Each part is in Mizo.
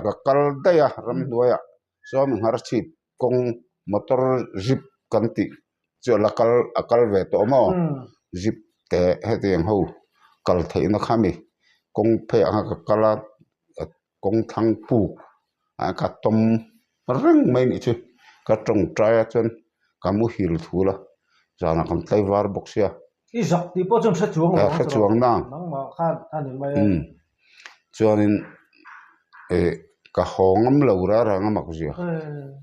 ramhnuaiah ka kal daih a, ramhnuaiah chuan ngharchhip kawng motor zip kan tih chu a la kal a kal ve tawh maw zip te hetiang ho kal theihna kha mi kawng phei ah khan ka kal a kawng thlang puk ah ka tawm reng mai nih chu ka tawngtai a chuan ka muhil thul a zanah kan tlaivar bawk sia. I zak tih pawh chuan hre chuang lo hre chuang na nangmah khan a ni mai a. Chuanin eh ka haw ngam lo rah rang a mak zia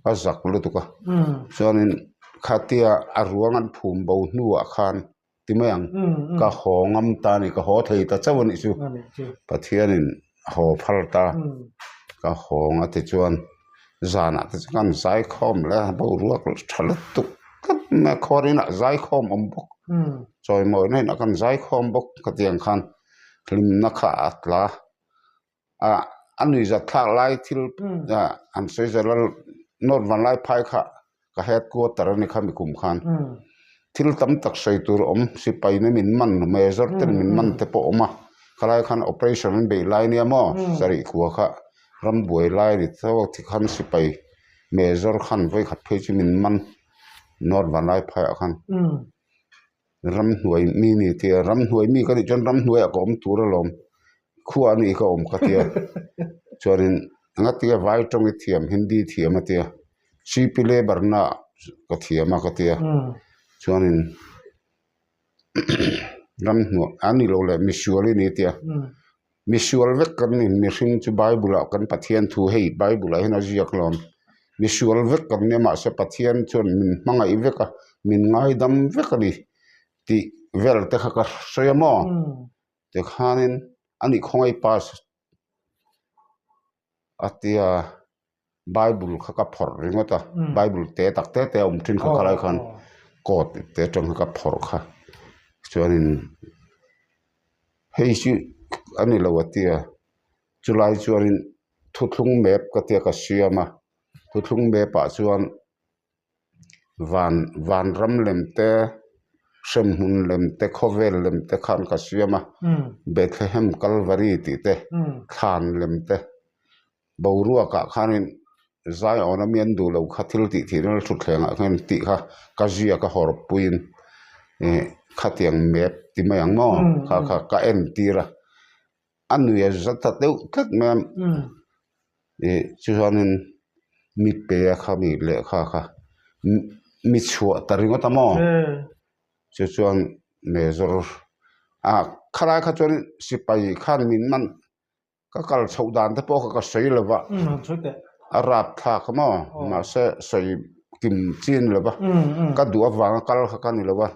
a zak lutuk a chuanin khatia a ruang an phum bo hnuah khan ti mai ang ka haw ngam ta a ni ka haw thei ta chauh a nih chu Pathianin haw phal ta ka haw nga tichuan zanah te chu kan zaikhawm leh a boruak tha lutuk tlat mai a khuar inah zaikhawm awm bawk chawimawina inah kan zaikhawm bawk khatiang khan hlimna kha a tla a a nuihzat thlak lai thil an sawi zel a note van lai phai kha ka headquarter a ni kha mi kum khan thil tam tak sawi tur a awm sipai na min man major ten min man te pawh a awm a khalai khan operation an beih lai nia maw sarih khua kha rambuai lai ni tho a tikhan sipai major khan vawikhat phei chu min man note van lai phaiah khan. Ramhnuai mi ni tia ramhnuai mi ka nih chuan ramhnuaiah ka awm tur alawm khua a nih ka awm ka tia chuanin engatinge vai tawng i thiam hindi thiam a tia cp labour na ka thiam a ka tia chuanin ramhnuai a ni lo leh misual i ni tia misual vek kan ni mihring chu bible ah kan Pathian thu hei bible ah hian a ziak lo ang misual vek kan nia mahse Pathian chuan min hmangaih vek a min ngaidam vek a ni tih vel te kha ka sawi a maw tikhanin a nih khawngaih pass a tia bible kha ka phawrh ringawt a bible te tak te te a awm thin kha khalai khan coat te atang kha ka phawrh kha chuanin hei chu a ni lo a tia chulai chuanin thuthlung map ka tia ka siam a thuthlung map ah chuan van vanram lem te hremhmun lem te khawvel lem te khan ka siam a Bethlehem Kalvari tih te thlan lem te boruakah khanin Zion a mi an duh lo kha thil tih theih nana thutthlengah khan tih kha ka ziak a hawrh puiin ih khatiang map ti mai ang maw kha kha ka en tir a a nui a za ta deuh tlat mai a ih chuanin mi pe a kha mi lehkha kha mi chhuah ta ringawt a maw chu chuan major ah khalai kha chuan sipai khan min man. Ka kal chhoh dan te pawh kha ka sawi lo va, a rap thlak a maw? Mahse sawi kim chin lo va, ka duh avanga kal kha ka ni lo va.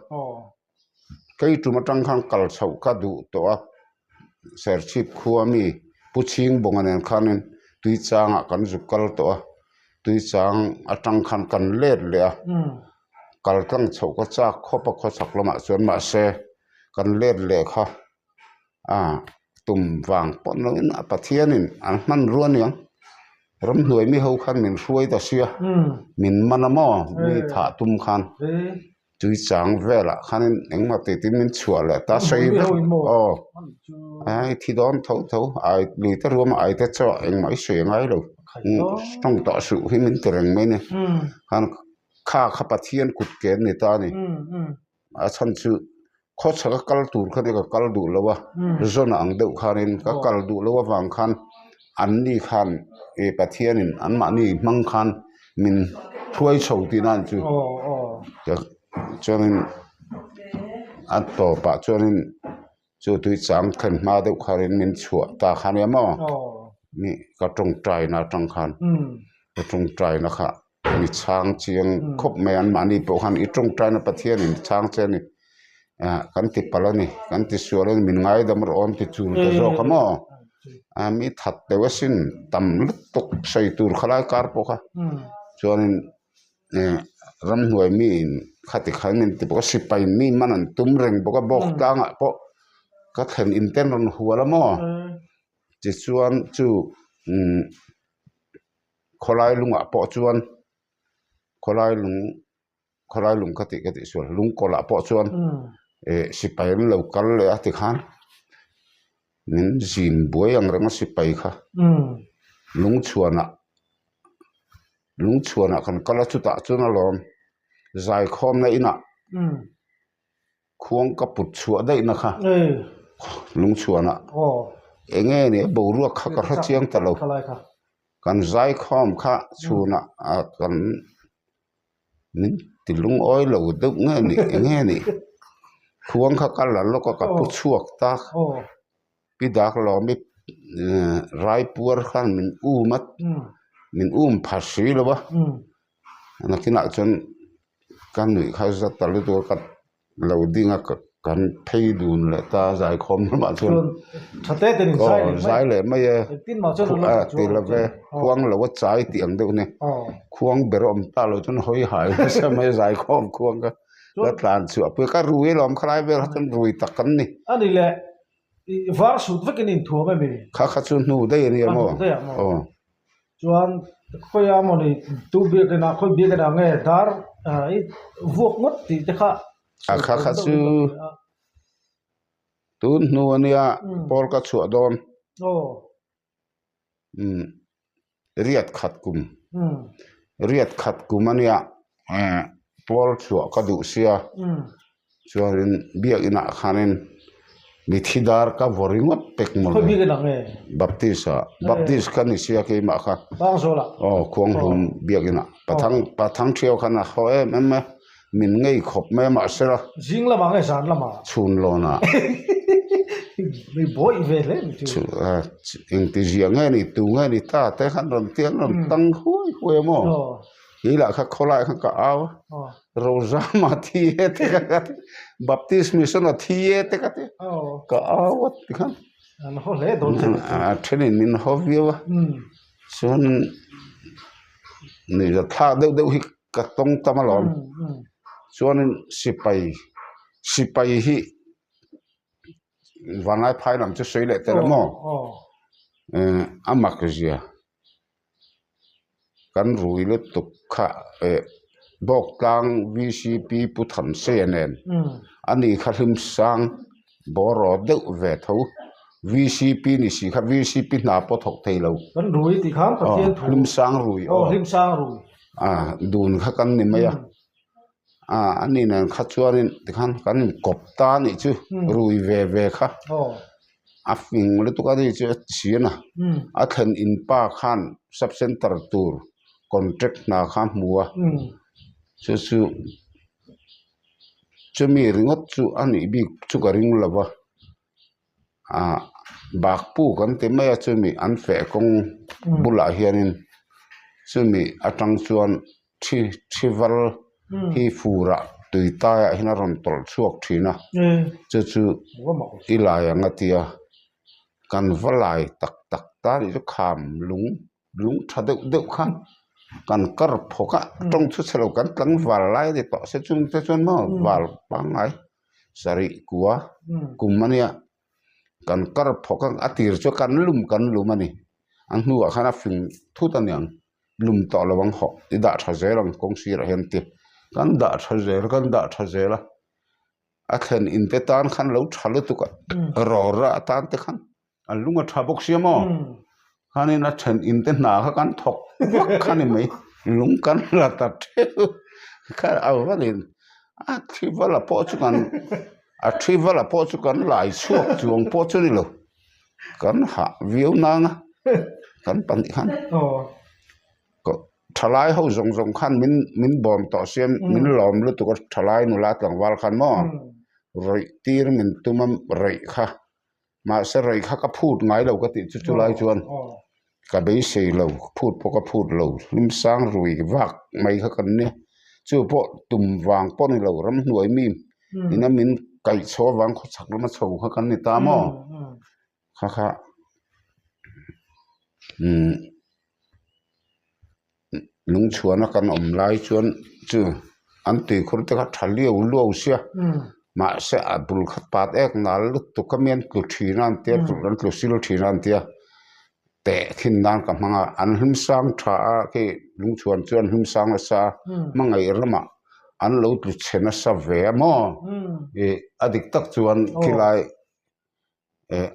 Kei tum atang khan kal chhoh ka duh tawh a, Serchhip khua mi Pu Chhingbawnga nen khanin Tuichangah kan zuk kal tawh a, Tuichang atang khan kan let leh a, kal tlang chhoh ka chak khawp a khawchhak lamah chuan mahse kan let leh kha. A tum vang pawh ni loin a Pathianin an hmanrua aniang ramhnuai mi ho khan min hruai ta sia min man a maw mi thah tum khan tui chang velah khanin engmaw tih tin min chhuah leh ta sawi vek aw ai thi dawn tho tho ai lui te ruama ai te chaw engmah i sawi angai lo tawng tawh suh hi min ti reng mai a ni khan kha kha Pathian kut ke an ni ta a ni a chhan chu. Khawchhak a kal tur kha ka kal duh lo a, zawn ang deuh khanin ka kal duh loh avang khan anni khan ih Pathianin anmahni hmang khan min hruai chho tih nan chu chuanin a tawpah chuanin chu tui chang thlen hma deuh khanin min chhuah ta kha nia maw ka tawngtaina atang khan ka tawngtaina kha. Mi chhang chiang khawp mai an mahni pawh khan i tawngtaina Pathianin chhang che a ni ah kan ti palh a ni kan ti sual a ni min ngaidam rawh awm ti chul ta zawk a maw ah mi that deuh asin tam lutuk sawi tur khalai kar pawh kha chuanin eh ramhnuai miin khati khan min ti bawk a sipai mi man an tum reng bawk a bawk tlangah pawh ka thlen in te an rawn hual a maw tichuan chu umm. Khawlai lungah pawh chuan khawlai lung khawlai lung ka tih ka tih sual lungkawlah pawh chuan ih sipai an lo kal leh a tikhan min zin buai ang reng a sipai kha. Lungchhuanah Lungchhuanah kan kal a chutah chuan alawm zaikhawmna inah khuang ka put chhuah daihna kha Lungchhuanah eng nge ni a boruak kha ka hre chiang ta lo kan zaikhawm kha chhunah kan min ti lungawi lo deuh nge ni eng nge ni khuang kha ka la lawk a ka pu chhuak ta. Pi dak lawmi Raipuar khan min um a, min um pha si lo a, nakinah chuan ka nuih kha za ta lutuk a ka lo ding a kan phei dun leh ta a zaikhawm lamah chuan aw zai leh mai e ti lo ve khuang lo a chai tih ang deuh a ni khuang ber a awm ta lo chuan hawi hai nasa mai a zaikhawm khuang kha ka tlan chhuah pui a ka rui alawm khalai vel kha chuan rui tak kan ni. A ni le. I var sut vekin inthuam em i? Kha kha chu hnu daih a nia maw? A hnu daih ah maw? Aw. Chuan khawiah maw ni tu biakin ah khawi biakin ah nge dar i vuak ngawt tih te kha A kha kha chu tun hnu a nia pawl ka chhuah dawn. Aw. Umm riat khat kum riat khat kum a nia pawl chhuah ka duh sia chuanin biakin ah khanin mithi dar ka vaw ringawt pek maw le baptist ah baptist ka ni sia keimah kha aw khuanghlum biakin ah pathang pathang thiau khan a haw em em a. Min ngei khawp mai a mahse la. Zing lamah nge zan lamah? Chhun lawnah. Mi buaih ve hle ni chu. Engti zia nge ni tu nge ni ta te khan rawn ti an rawn tang huai huai a maw? Kei lah kha khawlai khan ka au a, Rozama thi e te ka ti, Baptist Mission a thi e te ka ti, ka au a ti khan. An haw hle dawn che. A thenin min haw viau a, chuan nuihzat thlak deuh deuh hi ka tawng tam alawm chuanin sipai sipai hi vanlai phai lam chu sawi leh tel a maw eh a mak zia kan rui lutuk kha eh Bawktlang V_C_P Pu Thamseia nen ani kha hlim sang bawraw deuh ve tho V_C_P ni si kha V_C_P hna pawh thawk thei lo kan rui tih khan Pathian thu hlim sang rui aw hlim sang rui a dun kha kan ni mai a a ani nen kha chuanin tikhan kan inkawp ta a nih chu rui ve ve kha a fing lutuk a ni chu a chhin a a thlen in pa khan sub center tur contract hna kha a hmu a chu chu. Chumi ringawt chu a nih bik chu ka ring lo va, ah bakpu kan ti mai a chumi an feh kawng bulah hianin chumi atang chuan thi thi val hi furah tui taiah hian a rawn tawlh chhuak thin a chu chu i lai ang a tia kan va lai tak tak ta nih chu kham lung. Lung tha deuh deuh kha kan kar phawk a tawng chu chhe lo kan tlangval lai a ni tawh se chung te chuan maw val pangngai sarih kua kum a nia kan kar phawk a a tir chu kan lum kan lum a ni a hnuah khan a fing thut a niang lum tawh lo ang hawh i dah tha zel ang kawng sirah hian ti kan dah tha zel kan dah tha zel a a thlen in te tan khan lo tha lutuk a rawra atan te khan. An lung a tha bawk sia maw? Khanin a then in te hna kha kan thawk vak kha ni mai. Lung kan la ta theuh kha a valin a thi vala pawh chu kan a thi vala pawh chu kan lai chhuak chuang pawh chu ni lo. Kan hah viau nang a kan pahnih khan thalai ho zawng zawng khan min min bawm tawh sia min lawm lutuk a thalai nula tlangval khan maw rawih tir min tum a rawih kha. Mahse rei kha ka phut ngai lo ka tih chu chulai chuan ka beisei lo phut pawh ka phut lo hlim sang rui vak mai kha kan nia chu pawh tum vang pawh ni lo ramhnuai mi ina min kaih chho avang khawchhak lama chho kha kan ni ta maw kha kha umm lungchhuana kan awm lai chuan chu an tuikhur te kha tha liau luau sia mahse a bul kha pat ek nal lutuk a mi an tlu thin a an tia an tlu sil thin a an tia teh khin nan ka hmang a an hlim sang tha a khi lungchhuan chu an hlim sang nasa a hmangaih ramah an lo tlu chhe nasa ve a maw ih a dik tak chuan khilai. Eh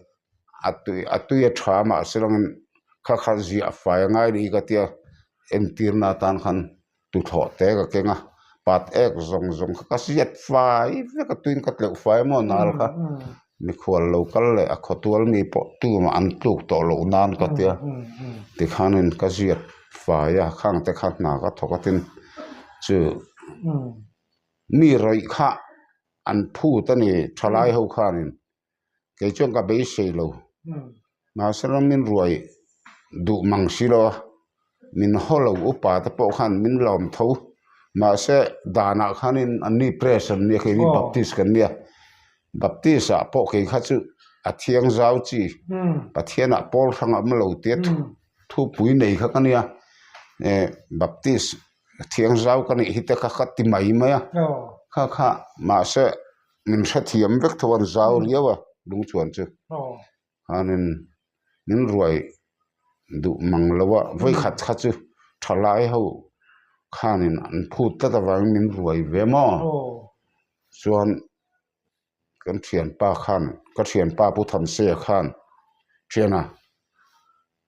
a tui a tui a tha mahse langin. Kha kha ziah fai a ngai ni ka tia entirna atan khan tuthlawh te ka keng a, pat ek zawng zawng kha ka ziat fai vek a tuin ka tleuh fai maw nal kha mikhual lo kal leh a khawtual mi pawh tumah an tluk tawh loh nan ka tia tikhanin ka ziat fai a khang te kha hna ka thawk a tin chu mi rawih kha an phut a ni thalai ho khanin. Kei chuan ka beisei lo. Mahse ram min ruai duh mang si lo a, min haw lo upa te pawh khan min lawm tho. Mahse danah khanin anni press an nia keini Baptist kan nia. Baptist ah pawh kei kha chu a thiang zau chi Pathianah pawl hrang a awm lo tia thupui nei kha ka nia. Baptist thiang zau ka nih hi te kha ka ti mai mai a. Kha kha mahse Min hrethiam vek tho an zau riau a lungchuan chu khanin min ruai duh mang lo a vawikhat kha chu thalai ho khanin an phut tlat avangin min ruai ve maw chuan kan thianpa khan ka thianpa Pu Thamsea khan thiana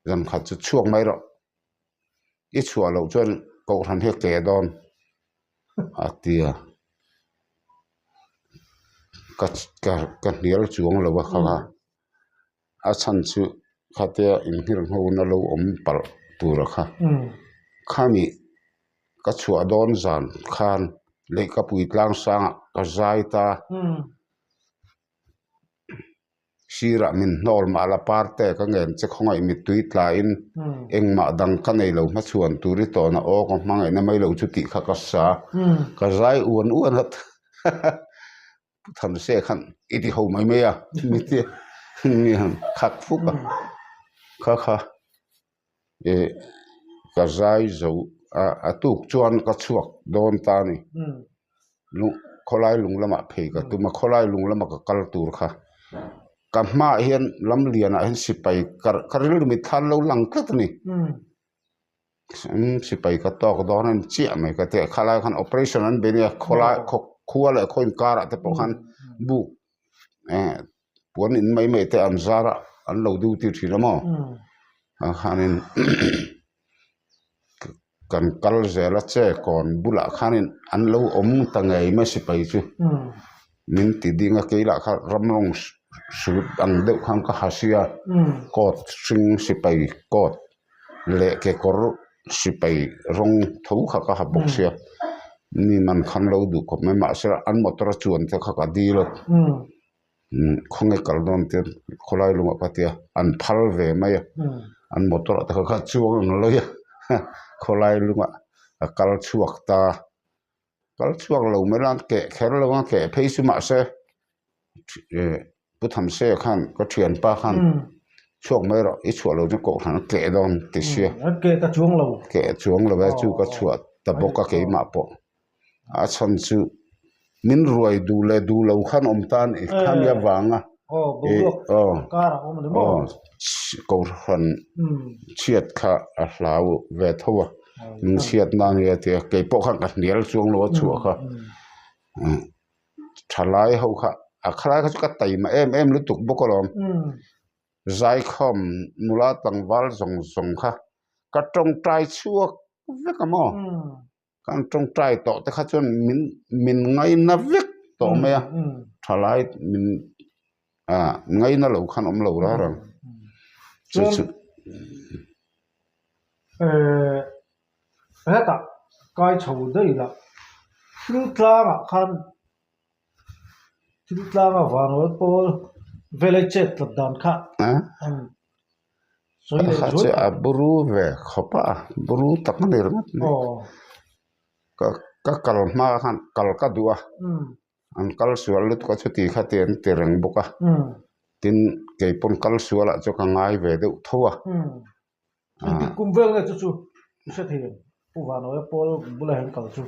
zan khat chu chhuak mai rawh i chhuah loh chuan kohhran hi a ke dawn a ti a ka ka hnial chuang lo a kha a chhan chu khatia inhir nghawna lo awm palh tur a kha khami ka chhuah dawn zan khan lehkapui tlang sangah ka zai ta. Sirah min hnawl mah la parte ka ngen che khawngaih mittui tlaiin engmah dang ka nei lo hmachhuan tur i tawn a aw ka hmangaihna mai lo chu tih kha ka sa ka zai uan uan a Pu Thanse khan i ti ho mai mai a mi te khak fuk a kha kha ih ka zai zo a a tuk chuan ka chhuak dawn ta a ni khawlai lung lamah phei ka tum a khawlai lung lama ka kal tur kha ka hmaah hian lam lianah hian sipai ka rilru mit khan lo lang tlat a ni sipai ka tawk dawn a ni chiah mai ka ti a khalai khan operation an bei nia khawlai khua leh khaw inkarah te pawh khan buk puan in mai mai te an zar a an lo duty thin a maw ah khanin kan kal zel a che kawn bulah khanin an lo awm ta ngei mai sipai chu min ti ding a keilah kha ram rawng hrut ang deuh khan ka ha sia coat hring sipai coat leh kekawr sipai rawng tho kha ka ha bawk sia mi man khan lo duh khawp mai mahse an motor a chuan te kha ka dil a khawnge kal dawn te khawlai lungah ka tia an phal ve mai a an motor ah te kha kha chuang ang lawi a khawlai lungah a kal chhuak ta kal chhuak lo mai la keh kher lo a keh phei chu mahse Pu Thamsea khan ka thianpa khan chhuak mai rawh i chhuah lo chu kohhran a keh dawn ti sia keh ta chuang lo keh chuang lo e chu ka chhuah ta bawk a keimah pawh a chhan chu min ruai duh leh duh lo khan awm ta a ni khami avanga kohhran chhiat kha a hlau ve tho a min chhiat nan nge a ti a keipawh khan ka hnial chuang lo a chhuah kha. Thalai ho kha a khalai kha chu ka taima em em lutuk bawk alawm zaikhawm nula tlangval zawng zawng kha ka tawngtai chhuak vek a maw kan tawngtai tawh te kha chuan min min ngaina vek tawh mai a thalai min ah ngaina lo khan awm lo rang rang chu chu. Hetah kai chho daih lah thil tlangah khan thil tlanga vanrawl pawl velai chet tlat dan kha an sawi leh zual a buru ve khawp a buru tak a ni ringawt mai ka ka kal hma khan kal ka duh a an kal sual lutuk a chuti kha ti an ti reng bawk a tin keipawn kal sual ah chu ka ngai ve deuh tho a. Engtik kum vel nge chu chu i hre thei em? Pu Vanawia pawl bula hian kal chu.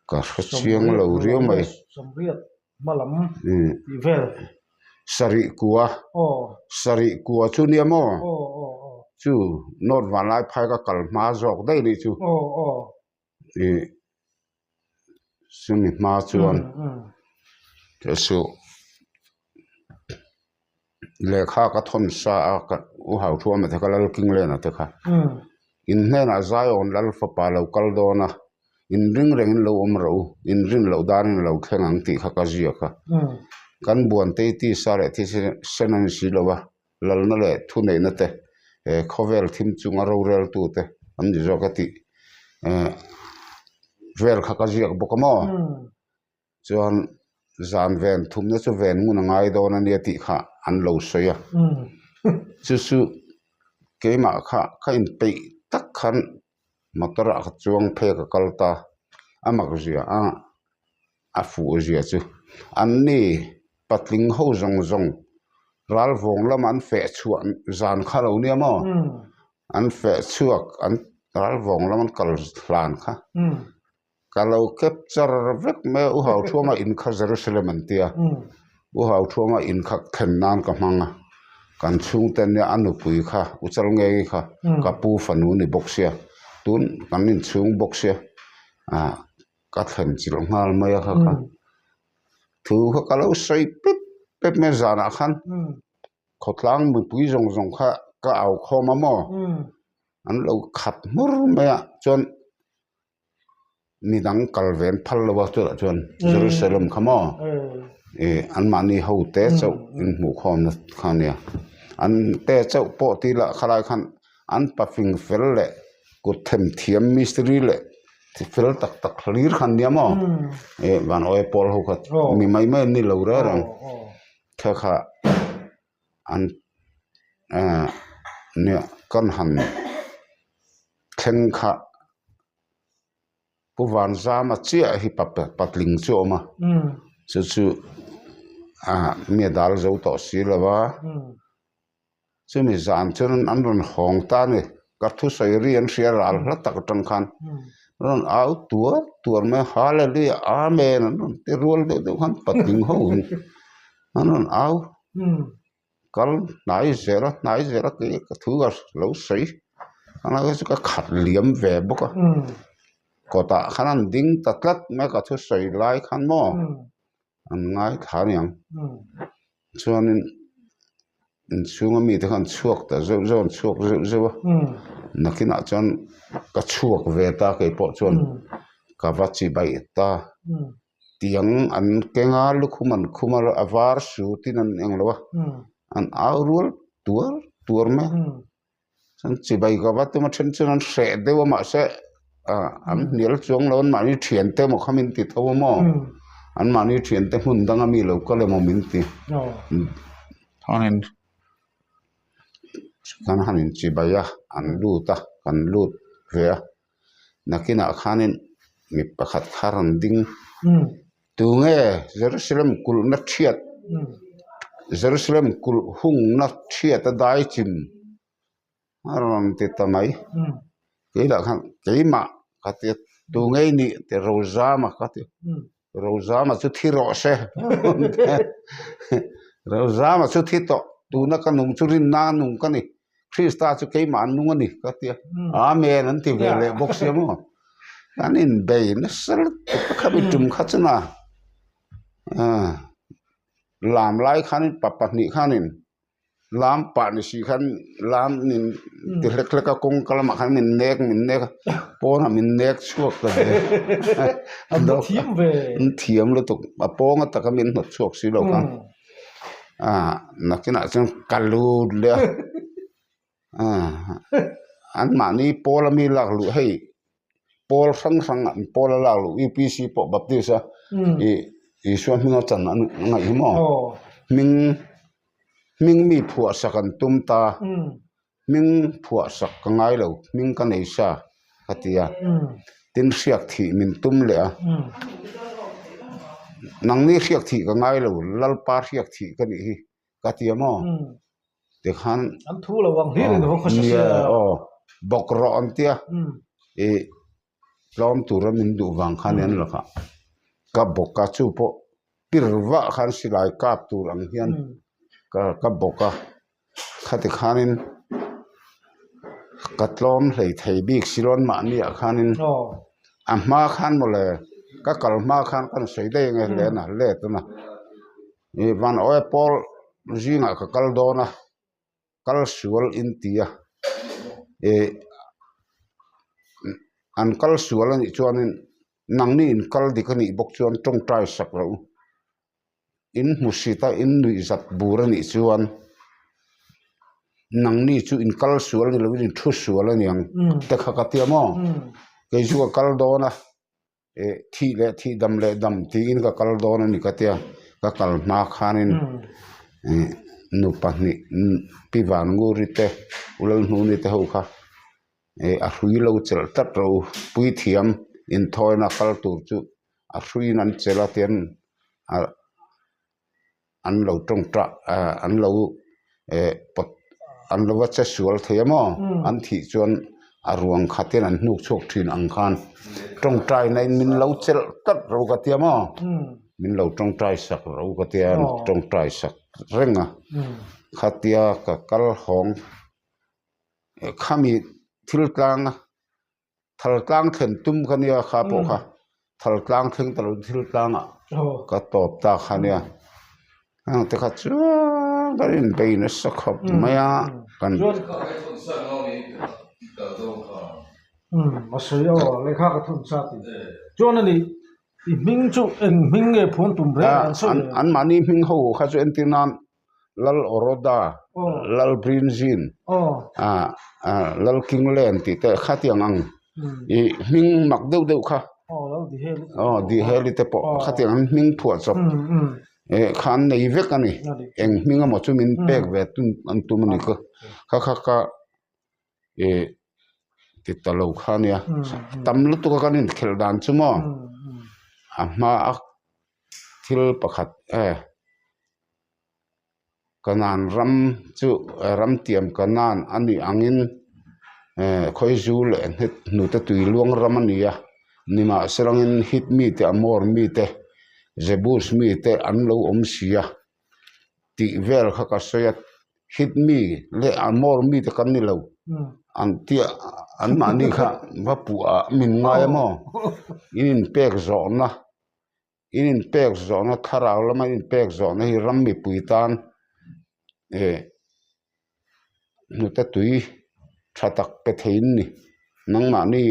Ka hre chiang lo riau mai. Sawmriat hma lam tih vel. Sarih kua. Sarih kua chu nia maw? Chu North Vanlaiphai ka kal hma zawk daih nih chu. Ih chumi hma chuan chu. Lehkha ka thawn sa a, ka u Hauthuama te kha Lal Kinglena te kha. In hnenah Zion Lal fapa lo kal dawn a, in ring rengin lo awm rawh u, in rin loh danin a lo thleng ang tih kha ka ziak a. Kan buantei tisa leh thisen a ni si lo a, lalna leh thuneihna te, khawvel thim chunga roreltu te an ni zawk a tih vel kha ka ziak bawk a maw? Chuan zan ven thumna chu ven ngun a ngai dawn a nia tih kha an lo sawi a. Chu chu keimah kha ka inpeih tak khan motor ah ka chuang phei a ka kal ta a mak zia a a fuh zia chu an ni patling ho zawng zawng ral vawng lama an feh chhuah zan kha lo nia maw an feh chhuak an ral vawng lama an kal hlan kha. Ka lo capture vek mai a, U Hauthuama in kha Jerusalem an tia, U Hauthuama in kha thlen nan ka hmang a, kan chhungte nia a nupui kha U Chalngei kha ka pu fanu ni bawk sia, tun kan inchhung bawk sia ah ka thlen chilh nghal mai a kha kha thu kha ka lo sawi pep pep mai a zanah khan khawtlang mipui zawng zawng kha ka au khawm a maw an lo khat hmur mai a chuan. Midang kal ve an phal lo a chutah chuan Jerusalem kha maw ih anmahni ho te chauh inhmuh khawmna kha a nia an te chauh pawh tih lah khalai khan an pafing fel leh kut them thiam mistiri leh fel tak tak hlir kha an nia maw ih van awia pawl ho kha mi mai mai an ni lo reng reng kha kha. An nia kan han thleng kha Pu Vanzama chiah hi patling chu a awm a, chu chu mi a dal zo tawh si lo va, chumi zan chuan an rawn hawng ta a ni, ka thusawi ri an hria ral hla tak atang khan rawn au tuar tuar mai a, Hallelujah Amen an rawn ti rual deuh deuh khan patling ho in an rawn au. Kal hnai zel a hnai zel a kei ka thu a lo sawi a ngai chu ka khat liam ve bawk a kawtah khan an ding ta tlat mai a ka thusawi lai khan maw an ngaithla aniang chuanin inchhunga mite khan an chhuak ta zeuh zeuh an chhuak zeuh zeuh a nakinah chuan ka chhuak ve ta keipawh chuan ka va chibai ta. Tiang an keng a lukhum an khum a a var suit in an eng lo a an au rual tuar tuar mai a chuan chibai ka va tum a then chuan an hreh deuh a mahse ah an hnial chuang lo an mahni thian te emaw kha min ti tho a maw an mahni thian te hmun danga mi lo kal emaw min ti kan han in chibai a an lut a kan lut ve a. Nakinah khanin mi pakhat kha rawn ding tunge Jerusalem kulhna thiat Jerusalem kulh hungna thiat a dai chim a rawn ti ta mai keilah khan keimah ka ti a tunge i nih ti Rozama ka ti Rozama chu thi rawh se Rozama chu thi tawh tuna ka nung chu rinna nung ka ni. Krista chu keimah an nung a ni ka ti a, Amen an ti ve leh bawk sia maw? Kan inbei nasa lutuk a khami tum kha chu na lam lai khanin pa pahnih khanin lam pah ni si khan lam min ti hlek hlek a kawngka lamah khan min nek min nek a pawnah min nek chhuak ta ve an thiam lutuk a pawnga taka min hnawt chhuak si lo khan. Ah nakinah chuan ka lut leh a ah anmahni pawl ami lak luh hei pawl hrang hrang an pawl a lak luh U P C pawh baptist a ih Isua hminga chan an ngaih hi maw hming hming mi phuah sak an tum ta hming phuah sak ka ngai lo hming ka nei sa ka ti a tin hriak thih min tum leh a nangni hriak thih ka ngai lo lalpa hriak thih ka nih hi ka ti a maw tikhan aw bawk rawh an tia ih tlawm tura min duh vang khan an lakah ka bawk a chu pawh pir vah khan silai kap tur ang hian ka bawk a. Khati khanin ka tlawm hlei thei bik si lo an mahni ah khanin a hma khan mawle ka kal hma khan ka sawi daih ang e lena let a na ih van awia pawl. zingah ka kal dawn a, kal sual in ti a, eh an kal sual a nih chuanin nangni in kal dik a nih bawk chuan tawngtai sak loh in hmusit a in nuih zat bur a nih chuan nangni chu in kal sual ni lovin in thu sual a niang te kha ka tia maw kei chu ka kal dawn a eh thih leh thih dam leh dam tiin ka kal dawn a ni ka tia ka kal hma khanin ih nu pahnih pi Vanguri te u Lalhnuni te ho kha eh a hrui lo chelh tlat rawh u puithiam inthawina kal tur chu a hruiin an chelh a tian ah an lo tawngtai ah an lo eh pawt an lo va che sual thei a maw an thih chuan a ruang khat hian an hnuk chhuak thin ang khan tawngtai na in min lo chelh tlat ro ka tia maw min lo tawngtai sak ro ka tia tawngtai sak reng a khatia ka kal hawng khami thil tlang a. Thal tlang thlen tum kha nia kha pawh kha thal tlang thleng ta lo thil tlangah ka tawp ta kha nia heng te kha chuan kan inbei nasa khawp mai a kan A sawi aw lehkha ka thun sa tih chuan a ni i hming chu eng hming nge phun tum reng an sawi an mahni hming ho kha chu entir nan Lal Oroda, Lal Brinzin, Lal Kingland tih te khatiang ang ih hming mak deuh deuh kha aw Diheli te pawh khatiang ang hming phuah chawp eh kha an nei vek a ni eng hming emaw chu min pek ve tum an tum a ni ka kha kha ka ih ti ta lo kha a nia tam lutuk a kan inkhelh dan chu maw a hma a thil pakhat e. Kanan ram chu ramtiam Kanan a nih angin eh khawizu leh hnet hnute tui luang ram a ni a, nimahselangin Hit mite Amor mite Jebus mite an lo awm si a tih vel kha ka sawi a, Hit mi leh Amor mite kan ni lo an tia anmahni kha va puh ah min ngai a maw in inpek zawhna. In inpek zawhna thlarau lama inpek zawhna hi ram mipui tan eh hnute tui tha tak pe theiin ni nangmahni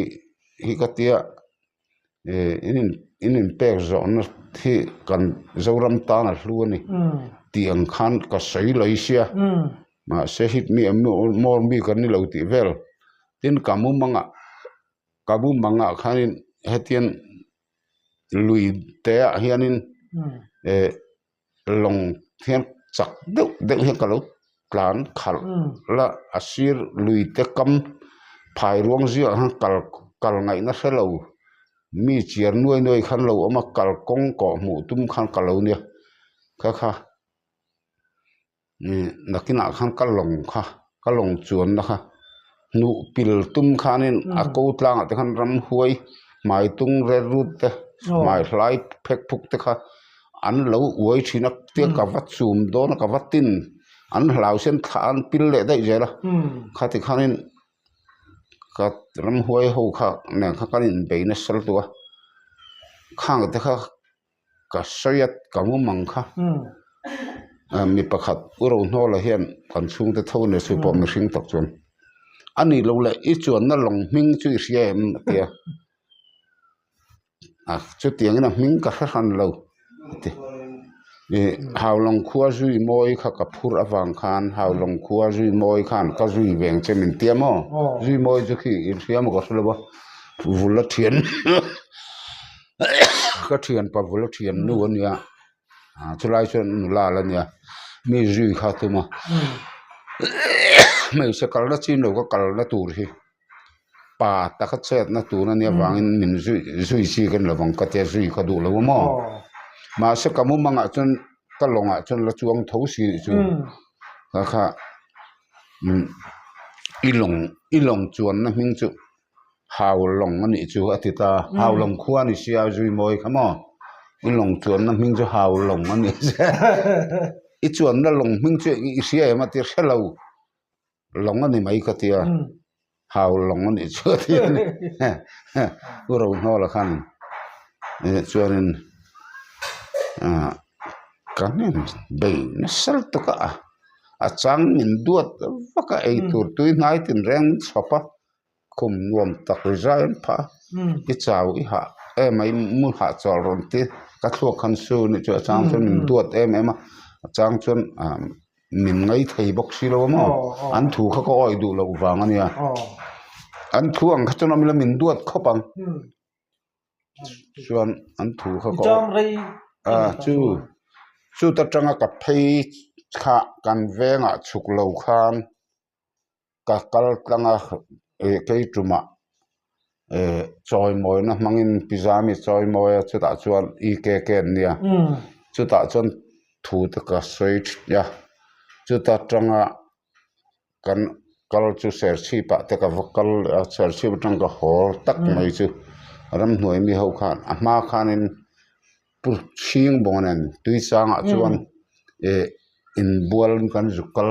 hi ka tia eh in in inpek zawhna hi kan Zoram tan a hlu a ni tih ang khan ka sawi lawi sia mahse hit mi maw mi kan ni lo tih vel tin ka mumangah ka mumangah khanin hetiang. Lui te ah hianin eh lawng hian chak deuh deuh hian ka lo tlan khalh la a sir lui te kam phai ruang zingah khan kal kal ngaihna hre lo mi chiar nuai nuai khan lo awm a kal kawng kawh hmuh tum khan ka lo nia kha kha. Nakinah khan ka lawng kha ka lawng chuanna kha hnuh pil tum khanin a ko tlangah te khan ramhuai hmai tung ret rut te hmai hlai phek phuk te kha an lo uai thin a tia ka va chum dawn a ka va tin an hlau sen thla an pil leh daih zel a khati khanin ka ramhuai ho kha nen kha kan inbei nasa lutuk a khang te kha. Ka sawi a ka ngum ang kha mi pakhat u Rohnawla hian kan chhungte tho nia chu pawh mihring tak chuan a nih loh leh i chuanna lawng hming chu i hria em a ti a a chutiangin a hming ka hre hran lo a ti ih Haulawng khua zui mawi kha ka phur avang khan Haulawng khua zui mawi khan ka zui veng che min tia maw zui mawi chu khi i hria maw ka hre lo va vul a thian. Ka thian pa vula thian nu a nia ah chulai chuan nula la nia mi zui kha a tum a hmeichhe kalna chin lo ka kalna tur hi pa taka chetna tur a nia vangin min zui zui chi ka ni lovang ka tia zui ka duh lo a maw mahse ka mumangah chuan ka lawngah chuan la chuang tho si nih chu kha kha i lawng i lawng chuanna hming chu. Hau lawng a nih chu a ti ta hau lawng khua a ni sia zui mawi kha maw i lawng chuanna hming chu hau lawng a ni i chuanna lawng hming chu i hria em a ti hre lo lawng a ni mai ka tia hau lawng a nih chu a ti a ni u Rohnawla khan chuanin ah. Kan in bei nasa lutuk a, a chang min duat vak a, eitur tui hnai tinreng min chhawp a, khum nuam tak rizai an phah a, i chau i hah em a, i mu hahchawlh rawn ti ka thluak khan su anih chu a chang chuan min duat em em a, a chang chuan ah min ngai thei bawk si lo a maw, an thu kha ka awih duh loh vang a nia, an thu ang kha chuan awm ila min duat khawp ang. Chuan an thu kha ka a chu chuta tanga ka phei kha kan vengah chhuk lo khan ka kal tlang a ih kei tumah ih chawimawina hmangin pizami chawimawi a chutah chuan EKK an nia chutah chuan thu te ka sawi thin a chuta tanga. Kan kal chu Serchhip ah te ka va kal leh a, Serchhip atang ka haw tak mai chu ramhnuai mi ho khan a hma khanin pu chhing bawng nen tui changah chuan ih inbual kan zuk kal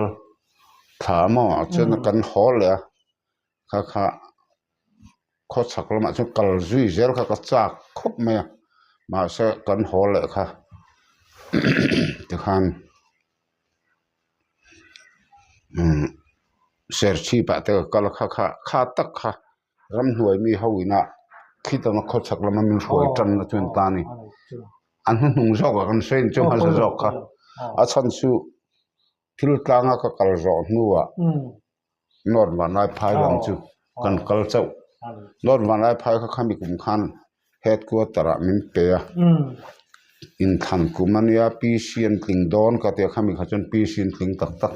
thla maw chuan kan haw leh a kha kha khawchhak lamah chuan kal zui zel kha ka chak khawp mai a mahse kan haw leh kha tikhan. Serchhip ah te ka kal a kha kha kha tak kha ramhnuai mi ho ina khitana khawchhak lama min hruai tan na chu an ta a ni a hnuhnung zawk ah kan sawi ang chu hmasa zawk kha a chhan chu thil tlanga ka kal zawh hnuah North Vanlaiphai lam chu kan kal chauh North Vanlaiphai kha khami kum khan headquarter ah min pe a inthlan kum a nia PC an tling dawn ka tia khami kha chuan PC an tling tak tak.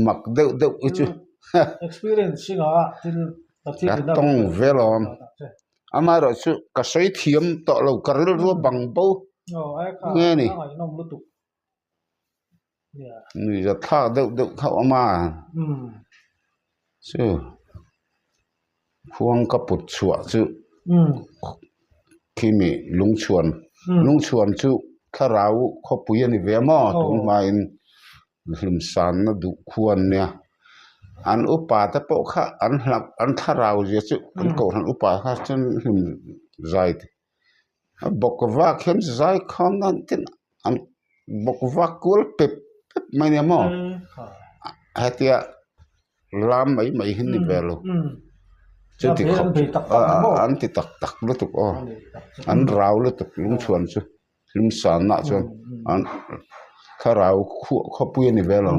Mak deuh deuh hi chu ka tawng vel awm amaherawhchu ka sawi thiam tawh lo ka rilru a bang bo nge ni. Nuihzat thlak deuh deuh khauh a ma chu khuang ka put chhuah chu khimi lungchhuan lungchhuan chu thlarau khawpui a ni ve maw tun hmain hlimsanna duh khu an nia an upa te pawh kha an hlauh an thlarau zia chu an kohhran upa kha chuan hlim zai A bawk vak hian zai khawm nan ten an bawk vak kual pep pep mai nia maw hetia lam mai mai hi ni ve lo chuti khawp an ti tak tak lutuk aw an rau lutuk lungchhuan chu hlimsanna chuan an thlarau khawpui a ni ve lo.